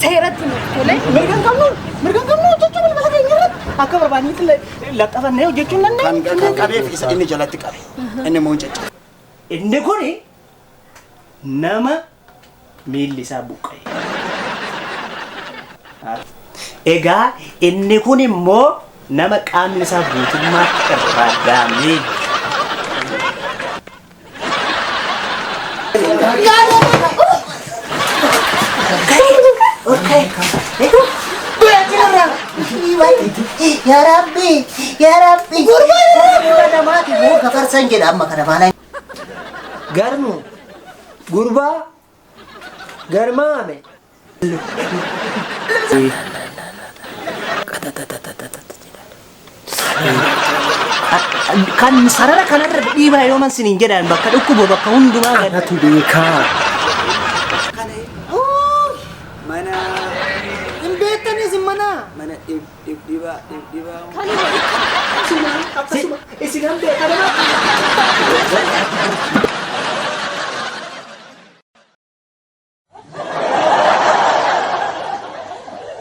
Seeratti nuuf tole. Mirga hin qabnu, mirga hin qabnu hojjechuu balbala keenya irratti akka barbaadnetti laxxafannee hojjechuu hin Kan dandeenyu. kan qabeef isa inni jalatti qabe. Inni immoo hin caccabe. Inni kuni nama miilli isaa buqqa'e. Egaa inni kun immoo nama qaamni isaa guutummaatti irraa daamee. Yaa Rabbi, yaa Rabbi. Gurbaa namaati moo gafarsan jedha amma kana maala. Garmu gurbaa garmaame. Kan sarara kanarra dhiibaa yoo man siniin jedhan bakka dhukkubu bakka hundumaa gad. Anatu beekaa. Mana Hin beektanis hin manaa. mana dhibdhibaa dhibdhibaa. Akkasuma isin han beekaa nama.